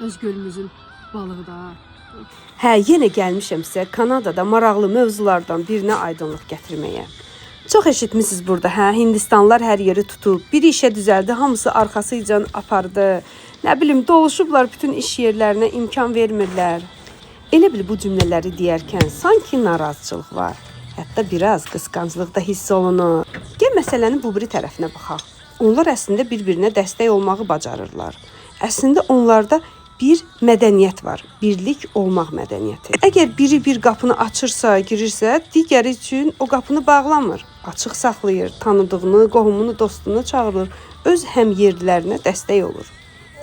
Öz gölümüzün balığı da. Hə, yenə gəlmişəm sizə Kanadada maraqlı mövzulardan birinə aydınlıq gətirməyə. Çox eşitmisiniz burada, hə, Hindistanlılar hər yeri tutub, biri işə düzəldi, hamısı arxasıcan apardı. Nə bilim, doluşublar bütün iş yerlərinə, imkan vermirlər. Elə bil bu cümlələri deyərkən sanki narazıçılıq var. Hətta biraz qısqanclıq da hiss olunur. Gəl məsələnin bu biri tərəfinə baxaq. Onlar əslində bir-birinə dəstək olmağı bacarırlar. Əslində onlarda bir mədəniyyət var. Birlik olmaq mədəniyyəti. Əgər biri bir qapını açırsa, girirsə, digəri üçün o qapını bağlamır. Açıq saxlayır, tanıdığını, qohumunu, dostunu çağırır, öz həmyerlilərinə dəstək olur.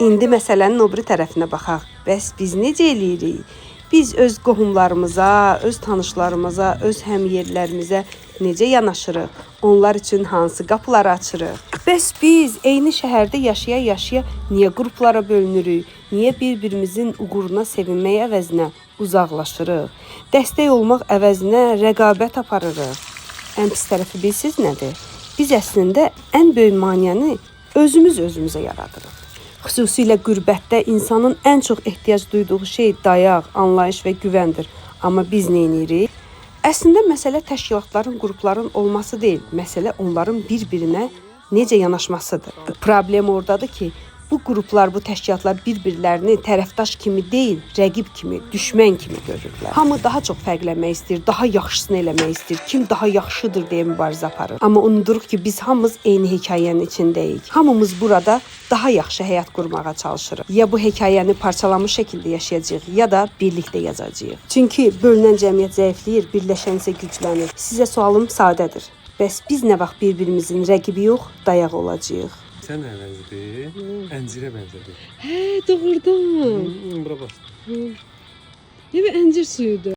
İndi məsələnin o biri tərəfinə baxaq. Bəs biz necə eləyirik? Biz öz qohumlarımıza, öz tanışlarımıza, öz həmyerlilərimizə necə yanaşırıq? Onlar üçün hansı qapıları açırıq? Bəs biz eyni şəhərdə yaşaya-yaşaya niyə qruplara bölünürük? Niyə bir-birimizin uğuruna sevinmək əvəzinə uzaqlaşırıq? Dəstək olmaq əvəzinə rəqabət aparırıq. Ən pis tərəfi bilirsiz nədir? Biz əslində ən böyük maneəni özümüz özümüzə yaradırıq. Xüsusilə qürbətdə insanın ən çox ehtiyac duyduğu şey dayaq, anlayış və güvəndir. Amma biz nə edirik? Əslində məsələ təşkilatların, qrupların olması deyil, məsələ onların bir-birinə necə yanaşmasıdır. Problem ordadır ki, bu qruplar, bu təşkilatlar bir-birlərini tərəfdaş kimi deyil, rəqib kimi, düşmən kimi görürlər. Hamı daha çox fərqlənmək istəyir, daha yaxşısını eləmək istəyir, kim daha yaxşıdır deyə mübarizə aparır. Amma unuduruq ki, biz hamımız eyni hekayənin içindəyik. Hamımız burada daha yaxşı həyat qurmağa çalışırıq. Ya bu hekayəni parçalanmış şəkildə yaşayacağıq, ya da birlikdə yazacağıq. Çünki bölünən cəmiyyət zəifləyir, birləşən isə güclənir. Sizə sualım sadədir. Bəs biz nə vaxt bir-birimizin rəqibi yox, dayağı olacağıq? Sən əvəzdir, əncirə bənzədi. Hə, doğrudan. Bura bas. Ne bir əncir suyudur.